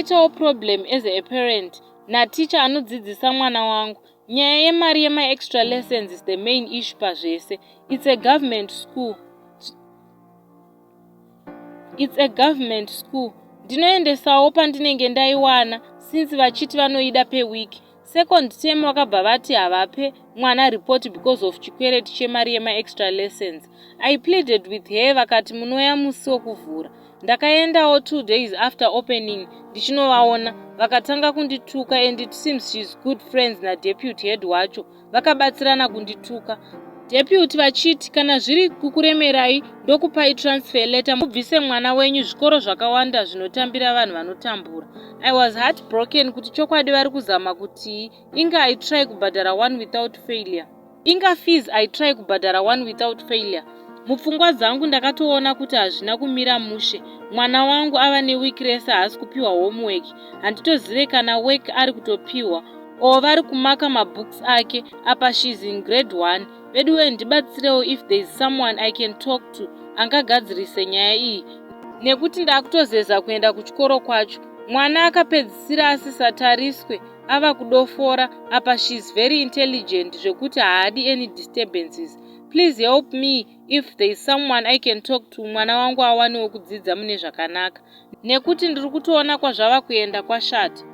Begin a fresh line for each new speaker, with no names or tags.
Ndakaitawo problem as a parent naticha anodzidzisa mwana wangu. Nyaya yemari yemaextra lessons is the main issue pazvese. It's a government school. It's a government school. Ndinoendesawo pandinenge ndaiwana since vachiti vanoida per week. Second term vakabva vati havape mwana report because of chikwereti chemari yemaextra lessons. I pleaded with her vakati munoya musi wekuvhura. Ndakaendawo 2 days after opening ndichinovaona, vakatanga kundituka, and it seems she's good friends nadeputy head wacho. Vakabatsirana kundituka, deputy vachiti kana zviri kukuremerai ndokupai transfer letter mubvise mwana wenyu. Zvikoro zvakawanda zvinotambira vanhu vanotambura. I was heart broken kuti chokwadi vari kuzama kutii. Inga I try kubhadhara one without failure, inga fees I try kubhadhara one without failure. Mupfungwa dzangu ndakatoona kuti hazvina kumira mushe. Mwana wangu ava newiki rese haasi kupiwa homework. Handitozive kana work ari kutopiwa or vari kumaka mabooks ake. Apa she's in grade 1. Veduwe, ndibatsirewo if there is someone I can talk to angagadzirise nyaya iyi, nekuti ndaakutozeza kuenda kuchikoro kwacho. Mwana akapedzisira asisatariswe, ava kudofora. Apa she's very intelligent zvekuti haadi any disturbances. Please help me if there is someone I can talk to, mwana wangu awanewo kudzidza mune zvakanaka, nekuti ndiri kutoona kwazvava kuenda kwashata.